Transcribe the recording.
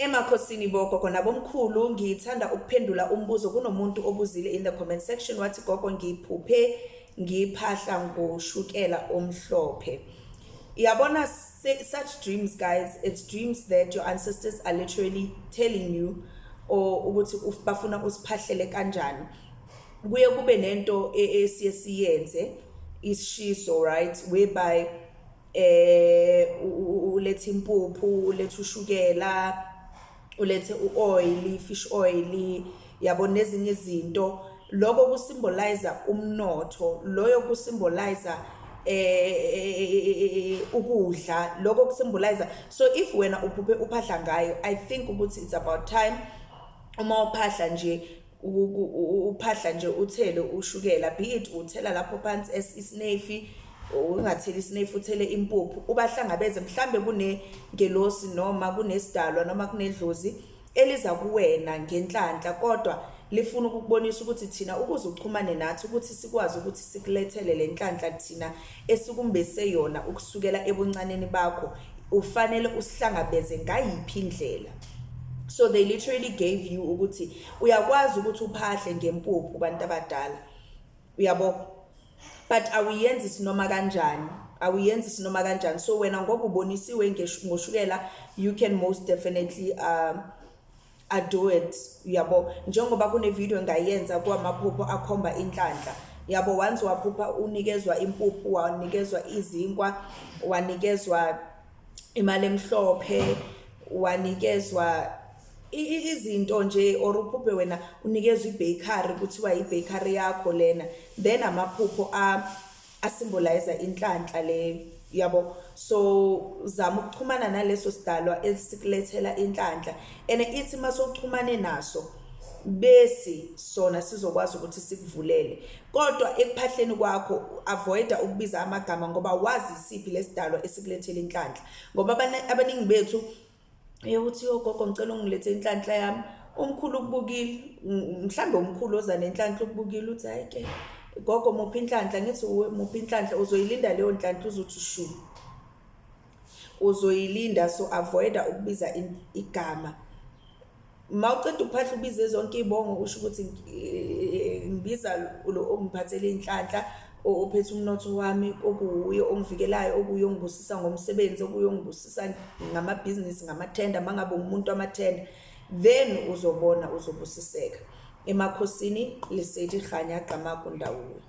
Emakhosini bogogo nabomkhulu, ngithanda ukuphendula umbuzo. Kunomuntu obuzile in the comment section, wathi, "Gogo, ngiphuphe ngiphahla ngoshukela omhlophe." Yabona, such dreams, guys, it's dreams that your ancestors are literally telling you or ukuthi bafuna usiphahlele kanjani. Kuye kube nento esiye siyenze, isishiso, right, whereby ulethe impuphu, ulethe ushukela, ulethe uoil, fish oil, yabo, nezinye izinto. Lokho kusymbolize umnotho, loyo kusymbolize ukudla, lokho kusymbolize. So if wena uphuphe uphahla ngayo, I think ukuthi it's about time uma uphahla nje, uphahla nje, uthele ushukela, be it uthela lapho phansi isnefi, ungatheli isnefi, uthele impuphu, ubahlangabeze. Mhlambe kunengelosi noma kunesidalwa noma kunedlozi eliza kuwena ngenhlanhla, kodwa lifuna ukukubonisa ukuthi thina, ukuze uchumane nathi, ukuthi sikwazi ukuthi sikulethele le nhlanhla thina esikumbese yona ukusukela ebuncaneni bakho, ufanele usihlangabeze ngayiphi indlela. So they literally gave you ukuthi uyakwazi ukuthi uphahle ngempuphu, bantu abadala, uyabo, but awuyenzi noma kanjani, awuyenzi noma kanjani. So wena ngoba ubonisiwe ngoshukela, you can most definitely do it, uyabo. Njengoba kune video engayenza kwamaphupho akhomba inhlanhla, yabo. Once waphupha unikezwa impuphu, wanikezwa izinkwa, wanikezwa imali emhlophe, wanikezwa izinto nje, or uphuphe wena unikezwa ibakery, kuthiwa ibakery yakho lena, then amaphupho a asymbolize inhlanhla leyo, yabo. So zama ukuxhumana naleso sidalwa esikulethela inhlanhla, and ithi masowuxhumane naso, bese sona sizokwazi ukuthi sikuvulele. Kodwa ekuphahleni kwakho, avoida ukubiza amagama, ngoba wazi isiphi lesidalwa esikulethela inhlanhla, ngoba abaningi bethu uthi, "Yo gogo, ngicela ungilethe inhlanhla yami." Umkhulu ukubukile, mhlambe umkhulu oza nenhlanhla ukubukile, uthi, "Hayi ke gogo, muphi inhlanhla?" Ngithi, "Uwe, muphi inhlanhla?" Uzoyilinda leyo nhlanhla, uzothi shu, uzoyilinda. So avoida ukubiza igama. Mawuceda ukuphahla, ubize zonke izibongo, usho ukuthi, "Ngibiza lo ongiphathele inhlanhla, ophethe umnotho wami, okuwuye ongivikelayo, okuye ongibusisa ngomsebenzi, okuye ongibusisa ngamabhizinisi, ngamathenda," mangabe umuntu wamathenda. Then uzobona uzobusiseka. Emakhosini, Lesedi, kganya, Camagu, Ndawuwe.